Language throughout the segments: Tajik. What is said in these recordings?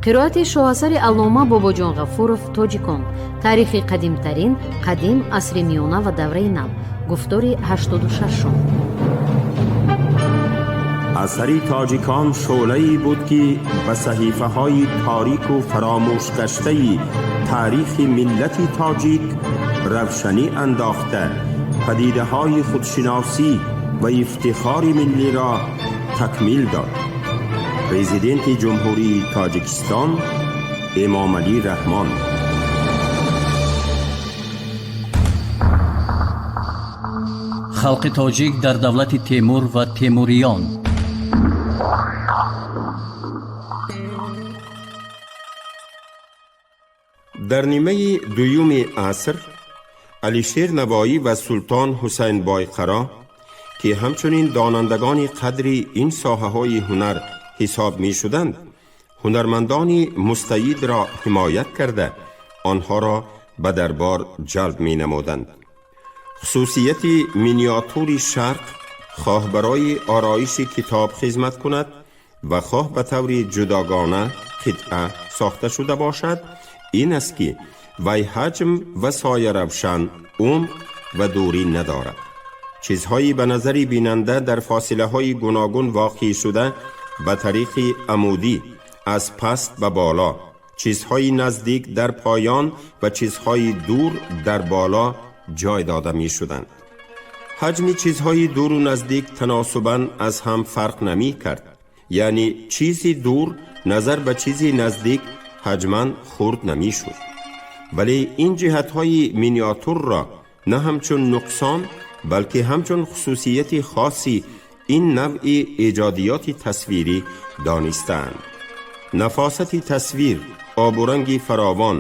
Қироати шоҳасари аллома Бобоҷон Ғафуров «Тоҷикон. Таърихи қадимтарин, қадим, асри миёна ва давраи нав», гуфтори 86-ум. Асари «Тоҷикон» шӯълае буд, ки ба саҳифаҳои торику фаромӯшгаштаи таърихи миллати тоҷик равшанӣ андохта, падидаҳои худшиносӣ ва ифтихори миллиро такмил дод. Президенти Ҷумҳурии Тоҷикистон Эмомалӣ Раҳмон. Халқи тоҷик дар давлати Темур ва темуриён. Дар нимаи дуюми аср Алишер Навоӣ ва Султон Ҳусайн Бойқаро, ки ҳамчунин донандагони қадри ин соҳаҳои ҳунар ҳисоб мешуданд, ҳунармандони мустаидро ҳимоят карда, онҳоро ба дарбор ҷалб менамуданд. Хусусияти миниатюри Шарқ хоҳ барои ороиши китоб хизмат кунад ва хоҳ ба таври ҷудогона қитъа сохта шуда бошад, ин аст, ки вай ҳаҷм ва сояравшан, умқ ва дурӣ надорад. Чизҳои ба назари бинанда дар фосилаҳои гуногун воқеъ шуда, ба тариқи амудӣ аз паст ба боло, чизҳои наздик дар поён ва чизҳои дур дар боло ҷой дода мешуданд. Ҳаҷми чизҳои дуру наздик таносубан аз ҳам фарқ намекард, яъне чизи дур назар ба чизи наздик ҳаҷман хурд намешуд. Вале ин ҷиҳатҳои миниатюрро на ҳамчун нуқсон, балки ҳамчун хусусияти хоси ин навъи эҷодиёти тасвирӣ донистаанд. Нафосати тасвир, обу ранги фаровон,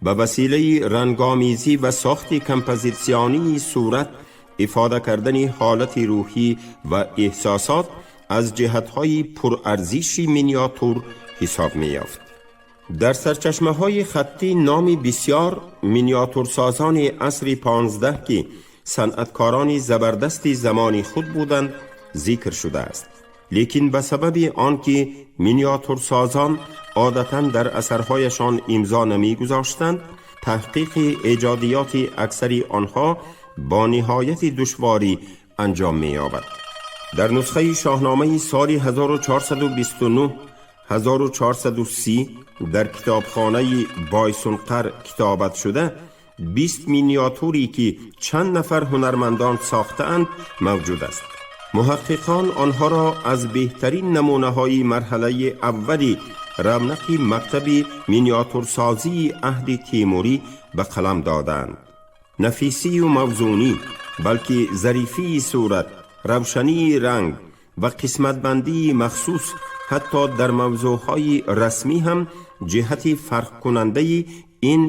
ба василаи рангомезӣ ва сохти композитсионии сурат ифода кардани ҳолати рӯҳӣ ва эҳсосот аз ҷиҳатҳои пурарзиши миниатюр ҳисоб меёфт. Дар сарчашмаҳои хаттӣ номи бисёр миниатюрсозони асри 15, ки санъаткорони забардасти замони худ буданд, зикр шудааст. Лекин ба сабаби он ки миниатюрсозон одатан дар асарҳояшон имзо намегузоштанд, таҳқиқи эҷодиёти аксари онҳо бо ниҳояти душворӣ анҷом меёбад. Дар нусхаи Шоҳномаи соли 1429 1430 дар китобхонаи Бойсунқар китобат шуда, 20 миниатюре, ки чанд нафар ҳунармандон сохтаанд, мавҷуд аст. Муҳаққиқон онҳоро аз беҳтарин намунаҳои марҳалаи аввали равнақи мактаби миниатюрсозии аҳди Темурӣ ба қалам додаанд. Нафисию мавзунӣ, балки зарифии сурат, равшании ранг ва қисматбандии махсус ҳатто дар мавзӯъҳои расмӣ ҳам ҷиҳати фарқкунандаи ин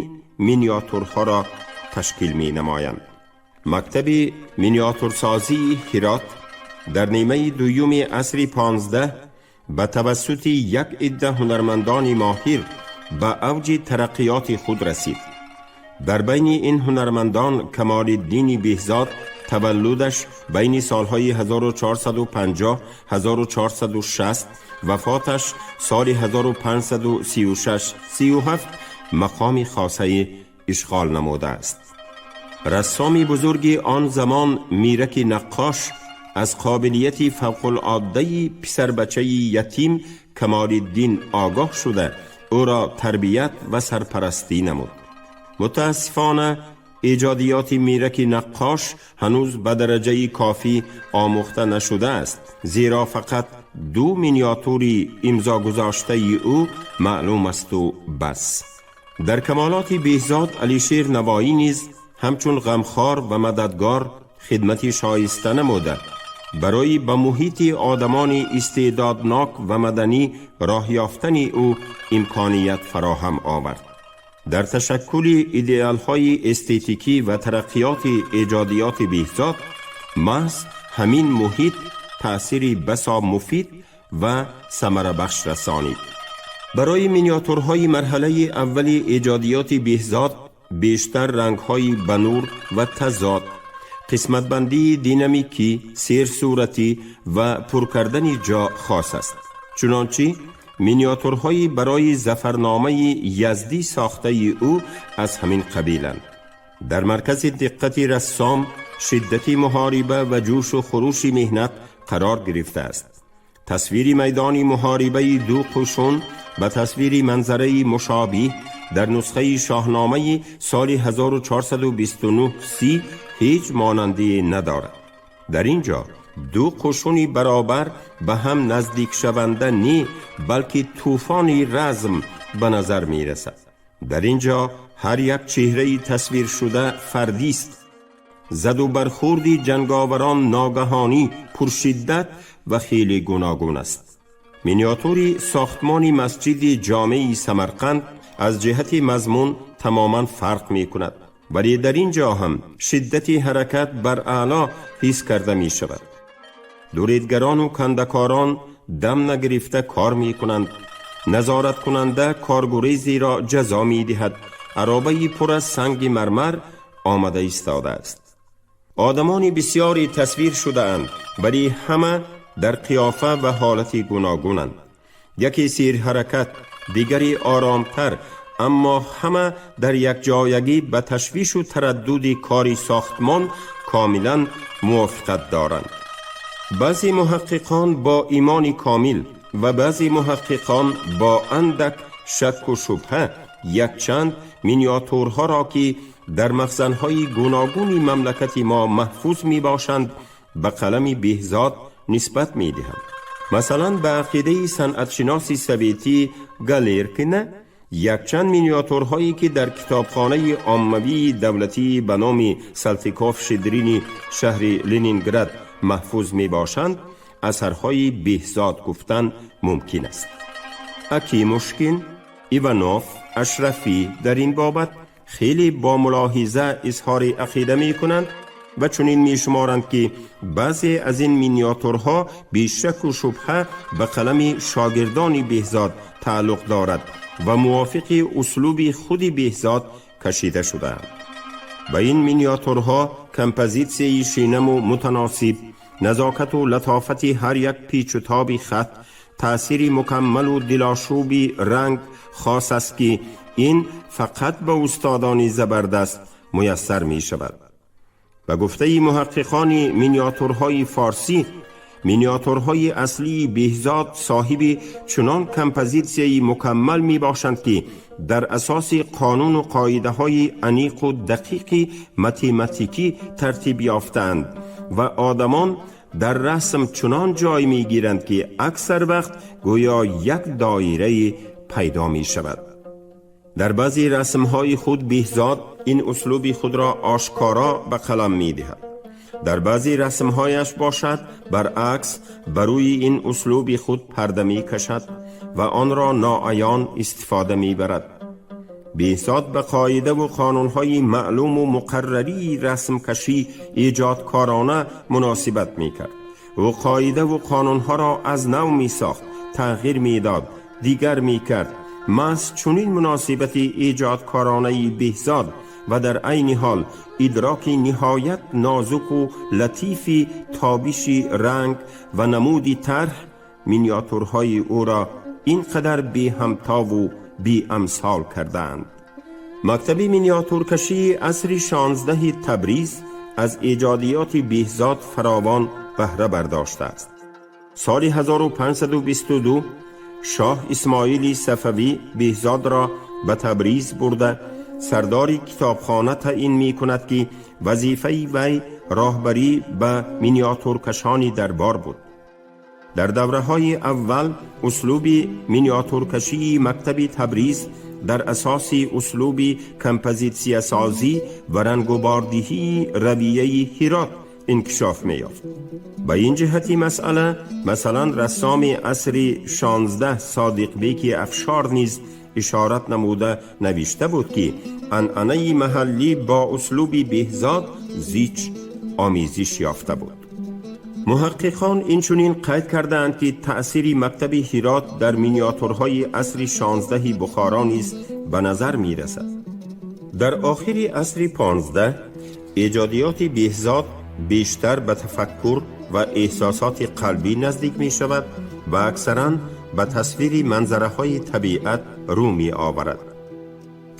миниатюрҳоро ташкил менамоянд. Мактаби миниатюрсозии Ҳирот дар нимаи дуюми асри 15 ба тавассути як идда ҳунармандони моҳир ба авҷи тараққиёти худ расид. Дар байни ин ҳунармандон Камолиддини Беҳзод, таваллудаш байни солҳои 1450 1460, вафоташ соли 1536 37, мақоми хосае ишғол намудааст. Рассоми бузурги он замон Мираки Наққош аз қобилияти фавқулоддаи писарбачаи ятим Камолиддин огоҳ шуда, ӯро тарбият ва сарпарастӣ намуд. Мутаассифона, эҷодиёти Мираки Наққош ҳанӯз ба дараҷаи кофӣ омӯхта нашудааст, зеро фақат ду миниатюри имзогузоштаи ӯ маълум асту бас. Дар камолоти Беҳзод Алишер Навоӣ низ ҳамчун ғамхор ва мададгор хидмати шоиста намуда, барои ба муҳити одамони истеъдоднок ва маданӣ роҳ ёфтани ӯ имконият фароҳам овард. Дар ташаккули идеалҳои эстетикӣ ва тараққиёти эҷодиёти Беҳзод маҳз ҳамин муҳит таъсири басо муфид ва самарабахш расонид. Барои миниатюрҳои марҳалаи аввали эҷодиёти Беҳзод бештар рангҳои ба нур ва тазод, қисматбандии динамикӣ, серсуратӣ ва пур кардани ҷо хос аст. Чунончи миниатюрҳои барои Зафарномаи яздӣ сохтаи ӯ аз ҳамин қабиланд. Дар маркази диққати рассом шиддати муҳориба ва ҷӯшу хурӯши меҳнат қарор гирифтааст. Тасвири майдони муҳорибаи ду қушун ба тасвири манзараи мушобиҳ дар нусхаи Шоҳномаи соли 1429 си ҳеҷ монандӣ надорад. Дар ин ҷо ду қушуни баробар ба ҳам наздикшаванда не, балки тӯфони разм ба назар мерасад. Дар ин ҷо ҳар як чеҳраи тасвиршуда фардист. Заду бархӯрди ҷанговарон ногаҳонӣ, пуршиддат ва хеле гуногун аст. Миниатюри сохтмони масҷиди ҷомеи Самарқанд аз ҷиҳати мазмун тамоман фарқ мекунад, вале дар ин ҷо ҳам шиддати ҳаракат бар аъло ҳис карда мешавад. Дуредгарону кандакорон дам нагирифта кор мекунанд. Назораткунанда коргурезиро ҷазо медиҳад. Аробаи пур аз санги мармар омада истодааст. Одамони бисёре тасвир шудаанд, вале ҳама дар қиёфа ва ҳолати гуногунанд: яке серҳаракат, дигаре оромтар, аммо ҳама дар якҷоягӣ ба ташвишу тараддуди кори сохтмон комилан мувофиқат доранд. Баъзе муҳаққиқон бо имони комил ва баъзе муҳаққиқон бо андак шакку шубҳа якчанд миниатюрҳоро, ки дар махзанҳои гуногуни мамлакати мо маҳфуз мебошанд, ба қалами Беҳзод нисбат медиҳанд. Масалан, ба ақидаи санъатшиноси советӣ Галеркина, якчанд миниатюрҳое, ки дар китобхонаи оммавии давлатӣ ба номи Салтиков Щедрини шаҳри Ленинград маҳфуз мебошанд, асарҳои Беҳзод гуфтан мумкин аст. Акимушкин, Иванов, Ашрафӣ дар ин бобат хеле бо мулоҳиза изҳори ақида мекунанд ва чунин мешуморанд, ки баъзе аз ин миниатюрҳо бешаку шубҳа ба қалами шогирдони Беҳзод тааллуқ дорад ва мувофиқи услуби худи Беҳзод кашида шудаанд. Ба ин миниатюрҳо композитсияи шинаму мутаносиб, назокату латофати ҳар як печу тоби хат, таъсири мукаммалу дилошӯби ранг хос аст, ки ин фақат ба устодони забардаст муяссар мешавад. Ба гуфтаи муҳаққиқони миниатюрҳои форсӣ, миниатюрҳои аслии Беҳзод соҳиби чунон композитсияи мукаммал мебошанд, ки дар асоси қонуну қоидаҳои аниқу дақиқи математикӣ тартиб ёфтаанд ва одамон дар расм чунон ҷой мегиранд, ки аксар вақт гӯё як доирае пайдо мешавад. Дар баъзе расмҳои худ Беҳзод ин услуби худро ошкоро ба қалам медиҳад, дар баъзе расмҳояш бошад, баръакс, ба рӯи ин услуби худ парда мекашад ва онро ноаён истифода мебарад. Беҳзод ба қоидаву қонунҳои маълуму муқаррарии расмкашӣ эҷодкорона муносибат мекард. Ӯ қоидаву қонунҳоро аз нав месохт, тағйир медод, дигар мекард. Маҳз чунин муносибати эҷодкоронаи Беҳзод ва дар айни ҳол идроки ниҳоят нозуку латифи тобиши ранг ва намуди тарҳ миниатюрҳои ӯро ин қадар беҳамтову беамсол кардаанд. Мактаби миниатюркашии асри 16-и Табриз аз эҷодиёти Беҳзод фаровон баҳра бардоштааст. Соли 1522 шоҳ Исмоили Сафавӣ Беҳзодро ба Табриз бурда, сардори китобхона таъин мекунад, ки вазифаи вай роҳбарӣ ба миниатюркашони дарбор буд. Дар давраҳои аввал услуби миниатюркашии мактаби Табриз дар асоси услуби композитсиясозӣ ва рангубордиҳии равияи Ҳирот инкишоф меёфт. Ба ин ҷиҳати масъала, масалан, рассоми асри 16 Содиқбеки Афшор низ ишорат намуда навишта буд, ки анъанаи маҳаллӣ бо услуби Беҳзод зич омезиш ёфта буд. Муҳаққиқон инчунин қайд кардаанд, ки таъсири мактаби Ҳирот дар миниатюрҳои асри 16-и Бухоро низ ба назар мерасад. Дар охири асри 15 эҷодиёти Беҳзод бештар ба тафаккур ва эҳсосоти қалбӣ наздик мешавад ва аксаран ба тасвири манзараҳои табиат рӯ меоварад.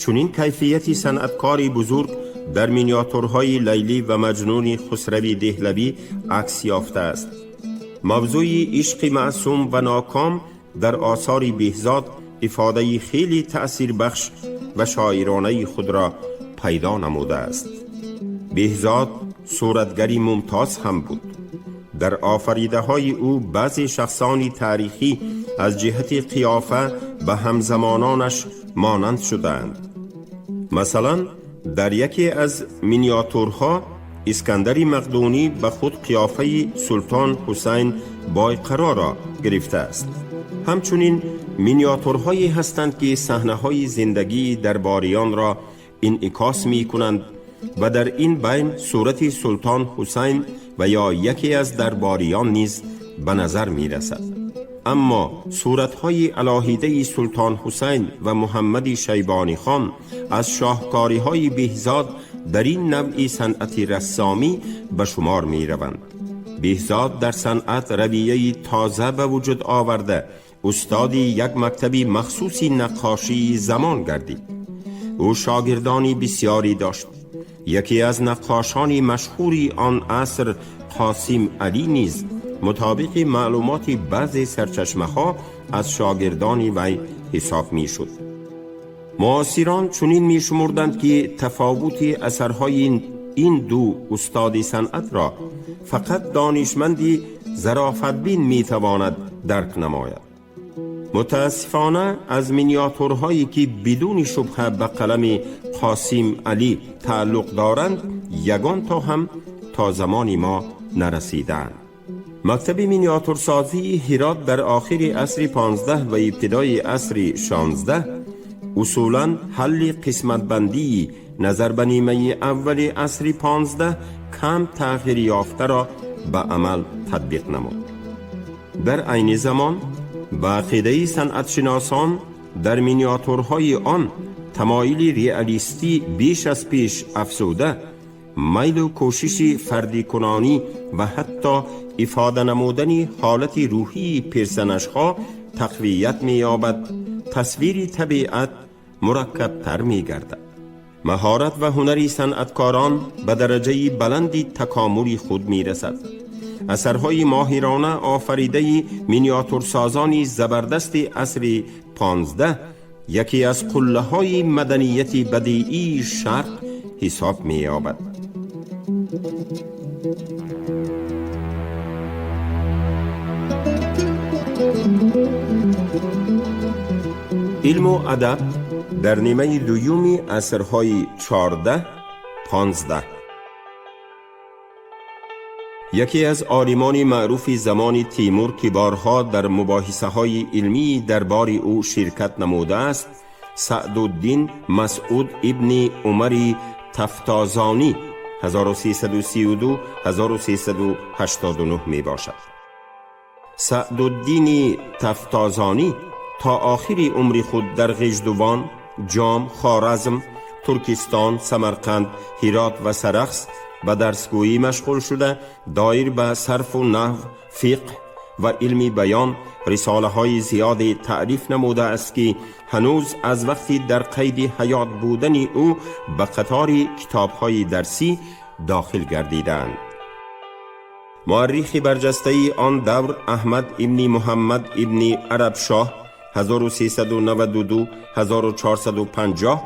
Чунин кайфияти санъаткори бузург дар миниатюрҳои Лайлӣ ва Маҷнуни Хусрави Деҳлавӣ акс ёфтааст. Мавзӯи ишқи маъсум ва ноком дар осори Беҳзод ифодаи хеле таъсирбахш ва шоиронаи худро пайдо намудааст. Беҳзод суратгари мумтоз ҳам буд. Дар офаридаҳои ӯ баъзе шахсони таърихӣ аз ҷиҳати қиёфа ба ҳамзамононаш монанд шудаанд. Масалан, дар яке аз миниатюрҳо Искандари Мақдунӣ ба худ қиёфаи Султон Ҳусайн Бойқароро гирифтааст. Ҳамчунин миниатюрҳое ҳастанд, ки саҳнаҳои зиндагии дарбориёнро инъикос мекунанд ва дар ин байн сурати Султон Ҳусайн ва ё яке аз дарбориён низ ба назар мерасад. Аммо суратҳои алоҳидаи Султон Ҳусайн ва Муҳаммади Шайбонихон аз шоҳкориҳои Беҳзод дар ин навъи санъати рассомӣ ба шумор мераванд. Беҳзод дар санъат равияи тоза ба вуҷуд оварда, устоди як мактаби махсуси наққошии замон гардид. Ӯ шогирдони бисёре дошт. Яке аз наққошони машҳури он аср, Қосим Алӣ, низ мутобиқи маълумоти баъзе сарчашмаҳо аз шогирдони вай ҳисоб мешуд. Муосирон чунин мешумурданд, ки тафовути асарҳои ин ду устоди санъатро фақат донишманди зарофатбин метавонад дарк намояд. Мутаассифона, аз миниатюрҳое ки бидуни шубҳа ба қалами Қосим Алӣ тааллуқ доранд, ягон то ҳам то замони мо нарасидаанд. Мактаби миниатюрсозии Ҳирот дар охири асри 15 ва ибтидои асри 16 усулан ҳалли қисматбандии назар ба нимаи аввали асри 15 кам тағйир ёфтаро ба амал татбиқ намуд. Дар айни замон, ба ақидаи санъатшиносон, дар миниатюрҳои он тамоили реалистӣ беш аз пеш афзуда, майлу кӯшиши фардикунонӣ ва ҳатто ифода намудани ҳолати рӯҳии персонажҳо тақвият меёбад, тасвири табиат мураккабтар мегардад. Маҳорат ва ҳунари санъаткорон ба дараҷаи баланди такомули худ мерасад. Асарҳои моҳирона офаридаи миниатюрсозони забардасти асри 15 яке аз қуллаҳои маданияти бадиии Шарқ ҳисоб меёбад. Илму адаб дар нимаи дуюми асрҳои 14, 15. Яке аз олимони маъруфи замони Тимур, ки борҳо дар мубоҳисаҳои илмии дарбори ӯ ширкат намудааст, Саъдуддин Масъуд ибни Умари Тафтозонӣ 1332 1389 мебошад. Саъдуддини Тафтозонӣ то охири умри худ дар Ғиждувон, Ҷом, Хоразм, Туркистон, Самарқанд, Ҳирот ва Сарахс ба дарсгӯӣ машғул шуда, доир ба сарфу наҳв, фиқҳ ва илми баён рисолаҳои зиёде таъриф намудааст, ки ҳанӯз аз вақти дар қайди ҳаёт будани ӯ ба қатори китобҳои дарсӣ дохил гардидаанд. Муаррихи барҷастаи он давр, Аҳмад ибни Муҳаммад ибни Арабшоҳ 1392 1450,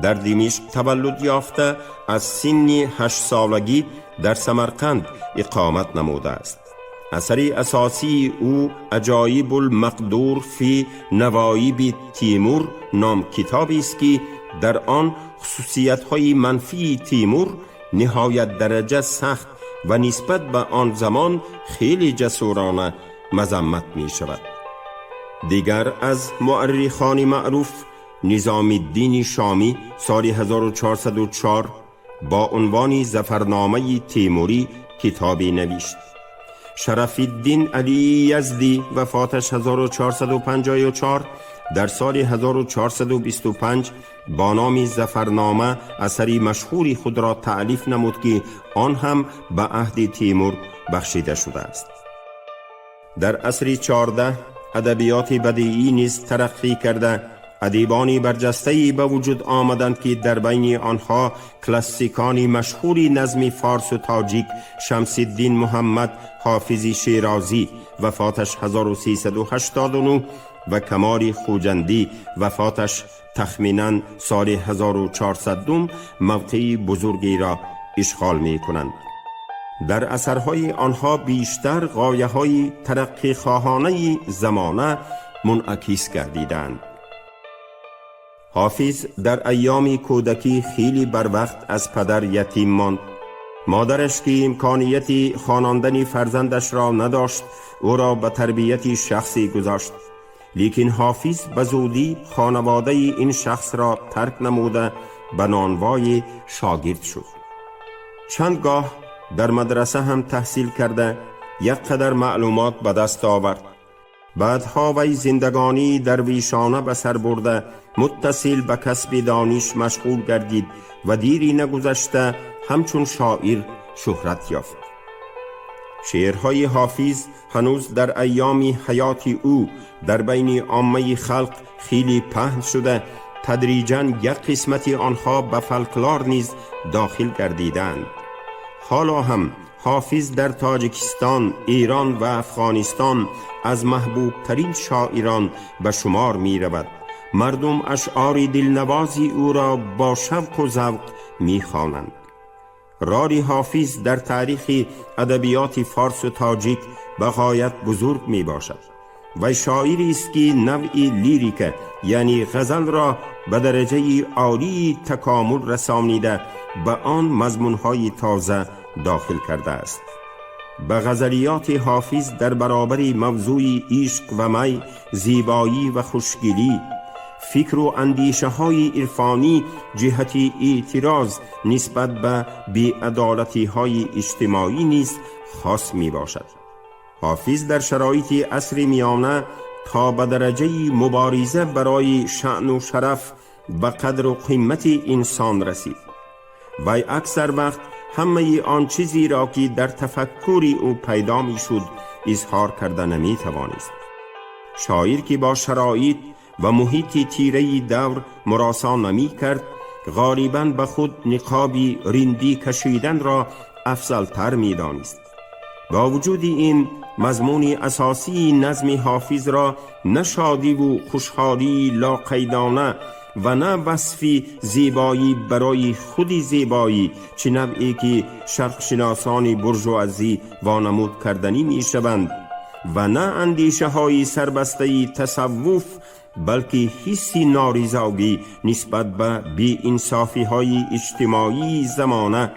дар Димишқ таваллуд ёфта, аз синни 8-солагӣ дар Самарқанд иқомат намудааст. Асари асосии ӯ «Аҷоибулмақдур фи навоиби Тимур» ном китобест, ки дар он хусусиятҳои манфии Тимур ниҳоят дараҷа сахт ва нисбат ба он замон хеле ҷасурона мазаммат мешавад. Дигар аз муаррихони маъруф, Низомиддини Шомӣ, соли 1404 бо унвони «Зафарномаи Тимурӣ» китобе навишт. Шарафиддин Алии Яздӣ, вафоташ 1454, در سال 1425 با نام ظفرنامه اثری مشهوری خود را تألیف نمود که آن هم به عهد تیمور بخشیده شده است. در عصر 14 ادبیات بدیعی نیز ترقی کرده، ادیبانی برجسته‌ای به وجود آمدند که در بین آنها کلاسیکان مشهور نظم فارس و تاجیک شمس الدین محمد حافظ شیرازی وفاتش 1389 و کمال خوجندی وفاتش تخمینا سال 1402 موقع بزرگی را اشغال می کنند. در اثرهای آنها بیشتر غایه های ترقی خواهانه زمانه منعکس گردیدند. حافظ در ایام کودکی خیلی بر وقت از پدر یتیم ماند. مادرش که امکانیت خواناندن فرزندش را نداشت، او را به تربیت شخصی گذاشت. لیکن حافظ به زودی خانواده این شخص را ترک نموده به نانوای شاگرد شد. چند گاه در مدرسه هم تحصیل کرده یک قدر معلومات به دست آورد. بعدها وی زندگانی درویشانه به سر برده، متصل به کسب دانش مشغول گردید و دیری نگذشته همچون شاعر شهرت یافت. شعرهای حافظ هنوز در ایام حیات او در بین عامه خلق خیلی پهن شده، تدریجا یک قسمت آنها به فلکلور نیز داخل گردیدند. حالا هم حافظ در تاجیکستان، ایران و افغانستان از محبوب ترین شاعران به شمار می رود. مردم اشعار دلنوازی او را با شوق و ذوق می خوانند. رول حافظ در تاریخ ادبیات فارس و تاجیک به غایت بزرگ می باشد و شاعری است که نوع لیریک یعنی غزل را به درجه عالی تکامل رسانیده، به آن مضمونهای تازه داخل کرده است. به غزلیات حافظ در برابر موضوع عشق و می، زیبایی و خوشگلی، فکر و اندیشه های عرفانی جهت اعتراض نسبت به بی‌عدالتی های اجتماعی نیز خاص می باشد. حافظ در شرایط عصر میانه تا به درجه مبارزه برای شأن و شرف و قدر و قیمت انسان رسید. وی اکثر وقت همه آن چیزی را که در تفکر او پیدا می شد اظهار کرده نمی توانست. شاعر که با شرایط و محیط تیره دور مراسا نمی کرد، غالبا به خود نقابی رندی کشیدن را افضل تر می دانست. با وجود این، مضمون اساسی نظم حافظ را نه شادی و خوشحالی لاقیدانه و نه وصف زیبایی برای خود زیبایی، چه نوعی که شرق شناسان بورژوازی وانمود کردنی می شوند، و نه اندیشه های سربسته تصوف، بلکه حسی نارضایی نسبت به بی انصافی های اجتماعی زمانه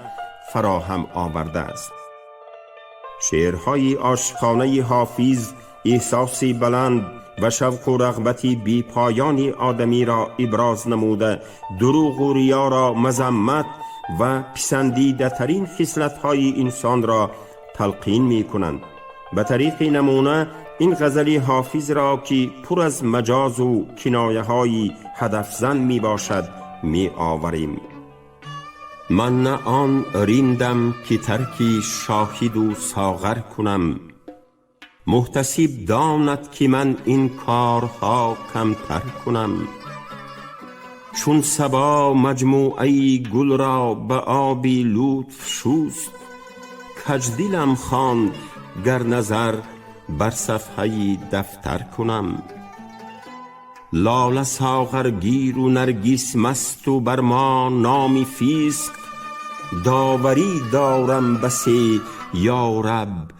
فراهم آورده است. شعرهای عاشقانه حافظ احساسی بلند و شوق و رغبت بی پایان آدمی را ابراز نموده، دروغ و ریا را مذمت و پسندیده ترین خصلت های انسان را تلقین می کنند. به طریق نمونه این غزل حافظ را که پر از مجاز و کنایه های هدف زن می باشد می آوریم. من نه آن رندم که ترک شاهد و ساغر کنم، محتسب داند که من این کارها کمتر کنم. چون صبا مجموعه گل را به آب لطف شست، کجدلم خواند گر نظر بر صفحه دفتر کنم. لاله ساغرگیر و نرگس مست و بر ما نام فسق، داوری دارم بسی یا رب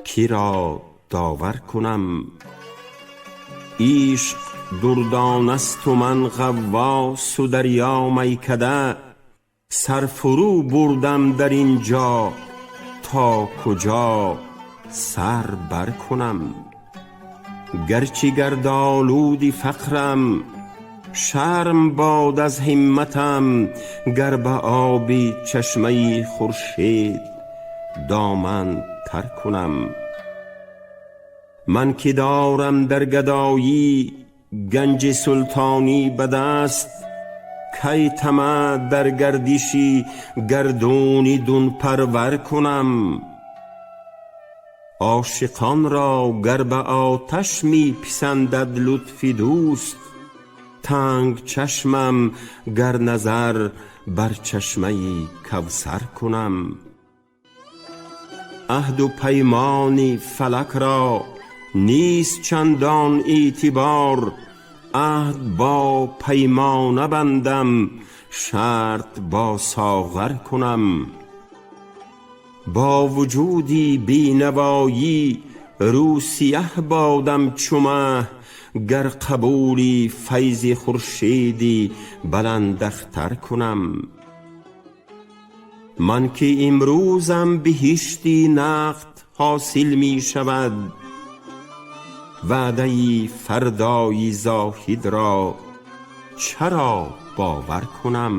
که را داور کنم. عشق دردانه است و من غواص و دریا میکده، سر فرو بردم در اینجا تا کجا سر بر کنم. گرچه گردآلود فقرم، شرم باد از همتم، گر به آب چشمه خورشید دامن تر کنم. من که دارم در گدایی Ганҷи султонӣ ба даст, кай тамаъ дар гардиши гардуни дунпарвар кунам? Ошиқон ро гар ба оташ меписандад лутфи дӯст, танг чашмам гар назар бар чашмаи Кавсар кунам. Аҳду паймони фалак ро нест чандон эътибор, аҳд бо паймона бандам, шарт бо соғар кунам. Бо вуҷуди бенавоӣ рӯ сиёҳ бодам чу маҳ, гар қабули файзи хуршеди баландахтар кунам. Ман ки имрӯзам биҳишти нақд ҳосил мешавад, ваъдаи фардои зоҳидро чаро бовар кунам?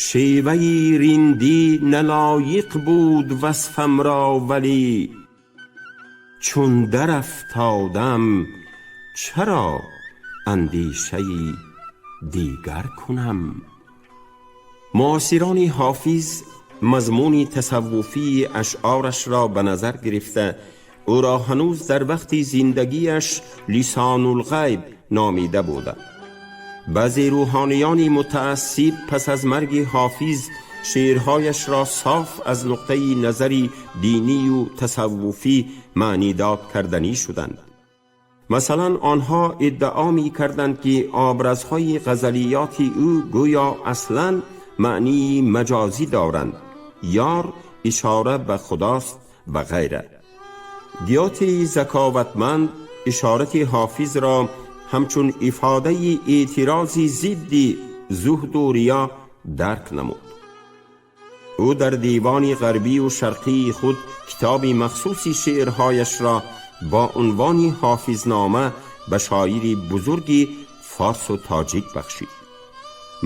Шеваи риндӣ на лоиқ буд васфам ро, вале чун дарафтодам, чаро андешаи дигар кунам? Муосирони Ҳофиз мазмуни тасаввуфии ашъораш ро ба назар гирифта, ӯро ҳанӯз дар вақти зиндагиаш Лисонулғайб номида буданд. Баъзе рӯҳониёни мутаассиб пас аз марги Ҳофиз шеърҳояш ро соф аз нуқтаи назари динию тасаввуфӣ маънидод карданӣ шуданд. Масалан, онҳо иддао мекарданд, ки образҳои ғазалиёти ӯ гӯё аслан маънии маҷозӣ доранд, ёр ишора ба худост ва ғайра. Гётеи заковатманд ишорати Ҳофизро ҳамчун ифодаи эътирози зидди зуҳду риё дарк намуд. Ӯ дар девони ғарбию шарқии худ китоби махсуси шеърҳояшро бо унвони Ҳофизнома ба шоири бузурги форсу тоҷик бахшид.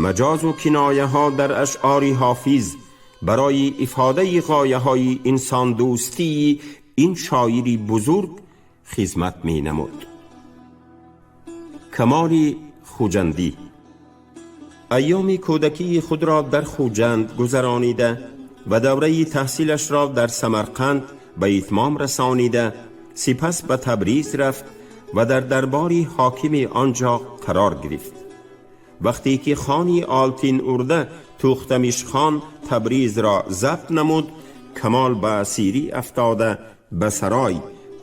Маҷозу кинояҳо дар ашъори Ҳофиз барои ифодаи ғояҳои инсондӯстии ин шоири бузург хизмат менамуд. Камоли Хуҷандӣ айёми кӯдакии худро дар Хуҷанд гузаронида ва давраи таҳсилашро дар Самарқанд ба итмом расонида, сипас ба Табриз рафт ва дар дарбори ҳокими он ҷо қарор гирифт. Вақте ки хони Олтин Урда Тӯхтамишхон Табризро забт намуд, Камол ба асирӣ афтода, ба Сарой,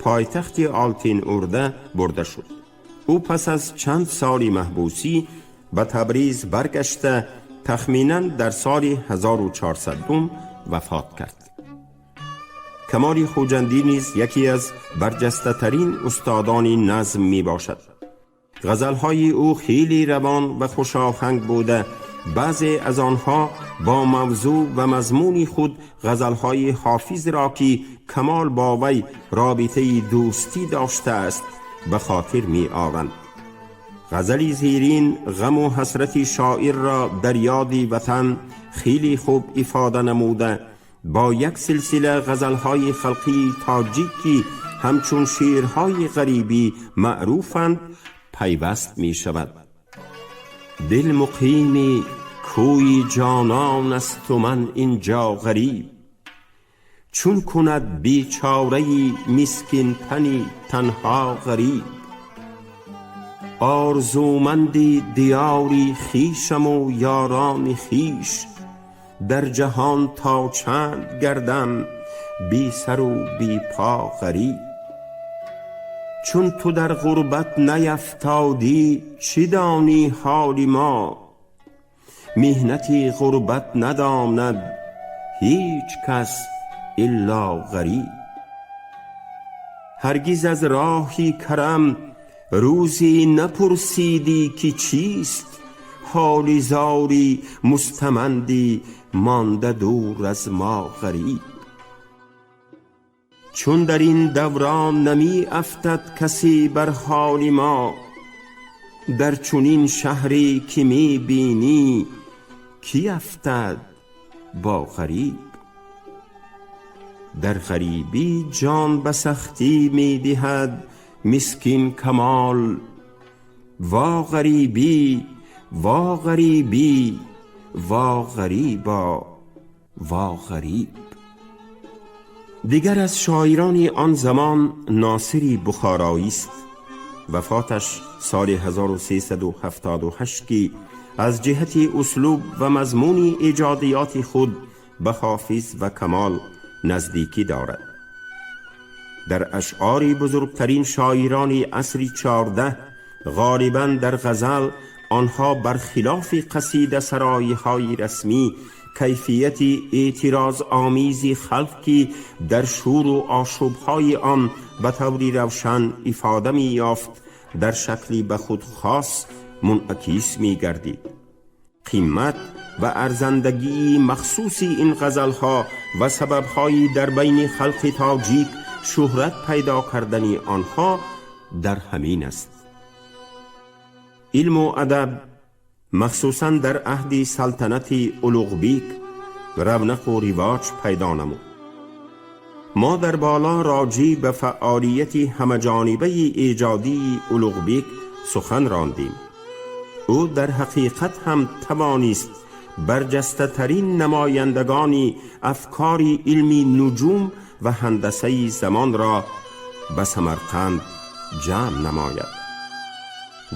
пойтахти Олтин Урда, бурда шуд. Ӯ пас аз чанд соли маҳбусӣ ба Табриз баргашта, тахминан дар соли 1400 вафот кард. Камоли Хуҷандӣ низ яке аз барҷастатарин устодони назм мебошад. Ғазалҳои ӯ хеле равон ва хушоҳанг буда, баъзе аз онҳо бо мавзӯъ ва мазмуни худ ғазалҳои Ҳофизро, ки Камол бо вай робитаи дӯстӣ доштааст, ба хотир меоранд. Ғазали зерин ғаму ҳасрати шоирро дар ёди ватан хеле хуб ифода намуда, бо як силсила ғазалҳои халқии тоҷик, ки ҳамчун шеърҳои ғарибӣ маъруфанд, пайваст мешавад. Дил муқими кӯи ҷонон асту ман инҷо ғариб, чун кунад бечораи мискинтани танҳо ғариб? Орзуманди диёри хешаму ёрони хеш, дар ҷаҳон то чанд гардам бе сару бе по ғариб? Чун ту дар ғурбат наифтодӣ, чӣ донӣ ҳоли мо? Меҳнати ғурбат надонад ҳеҷ кас илло ғариб. Ҳаргиз аз роҳи карам рӯзе напурсидӣ, ки чист ҳоли зори мустаманди монда дур аз мо ғариб. Чун дар ин даврон намеафтад касе бар ҳоли мо, дар чунин шаҳре ки мебинӣ, кӣ афтад бо ғариб? Дар ғарибӣ ҷон ба сахтӣ медиҳад. мискин Камол. Во ғарибӣ, во ғарибӣ, во ғарибо, во ғариб. Дигар аз шоирони он замон Носири Бухороӣ аст. Вафоташ соли 1378 ки аз ҷиҳати услуб ва мазмуни эҷодиёти худ ба Ҳофиз ва Камол наздикӣ дорад. Дар ашъори бузургтарин шоирони асри 14 ғолибан дар ғазал онҳо бархилофи қасидасароиҳои расмӣ кайфияти эътирозомези халқ ки дар шӯру ошӯбҳои он ба таври равшан ифода меёфт, дар шакли ба худ хос мунъакис мегардид. Қимат ва арзандагии махсуси ин ғазалҳо ва сабабҳои дар байни халқи тоҷик шӯҳрат пайдо кардани онҳо дар ҳамин аст. Илму адаб махсусан дар аҳди салтанати Улуғбек равнақу ривоҷ пайдо намуд. Мо дар боло роҷеъ ба фаъолияти ҳамаҷонибаи эҷодии Улуғбек сухан рондем. Ӯ дар ҳақиқат ҳам тавонист барҷастатарин намояндагони афкори илми нуҷум ва ҳандасаи замонро ба Самарқанд ҷамъ намояд.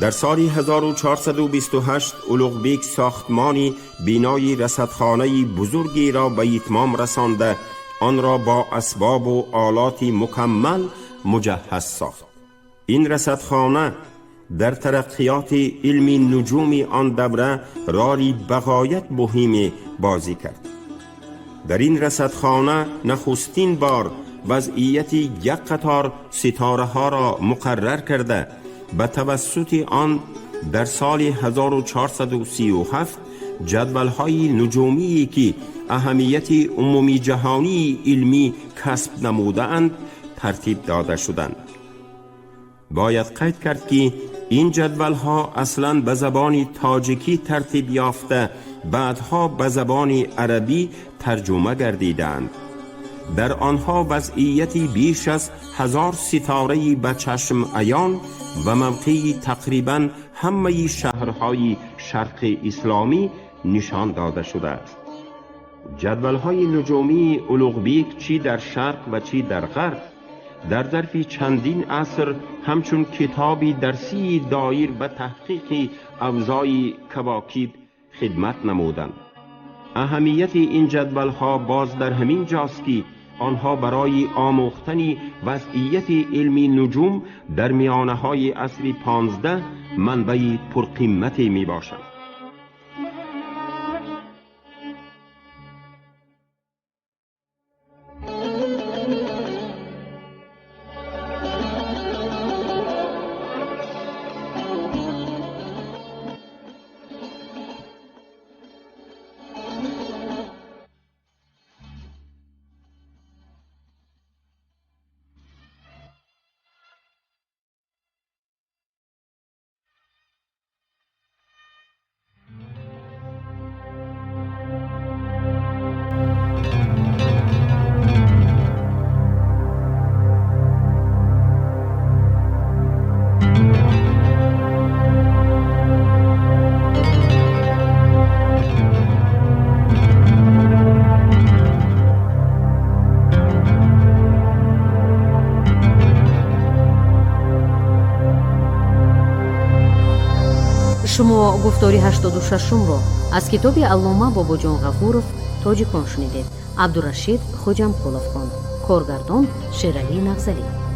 Дар соли 1428 Улуғбек сохтмони бинои расадхонаи бузургеро ба итмом расонда, онро бо асбобу олоти мукаммал муҷаҳҳаз сохт. Ин расадхона дар тараққиёти илми нуҷуми он давра роли бағоят муҳиме бозӣ кард. Дар ин расадхона нахустин бор вазъияти як қатор ситораҳоро муқаррар карда, ба тавассути он дар соли 1437 ҷадвалҳои нуҷумие ки аҳамияти умумиҷаҳонии илмӣ касб намудаанд, тартиб дода шуданд. Бояд қайд кард, ки ин ҷадвалҳо аслан ба забони тоҷикӣ тартиб ёфта, баъдҳо ба забони арабӣ тарҷума гардидаанд. Дар онҳо вазъияти беш аз 1000 ситораи ба чашм аён ва мавқеи тақрибан ҳамаи шаҳрҳои шарқи исломӣ нишон дода шудааст. Ҷадвалҳои нуҷумии Улуғбек чӣ дар шарқ ва чӣ дар ғарб дар зарфи чандин аср ҳамчун китоби дарсии доир ба таҳқиқи авзои кавокиб хидмат намуданд. Аҳамияти ин ҷадвалҳо боз дар ҳамин ҷост, ки онҳо барои омӯхтани вазъияти илми нуҷум дар миёнаҳои асри 15 манбаи пурқимате мебошанд. Шумо гуфтори 86-умро аз китоби аллома Бобоҷон Ғафуров «Тоҷикон» шунидед. Абдурашид Хоҷамқулов хонд. Коргардон Шералӣ Нағзалӣ.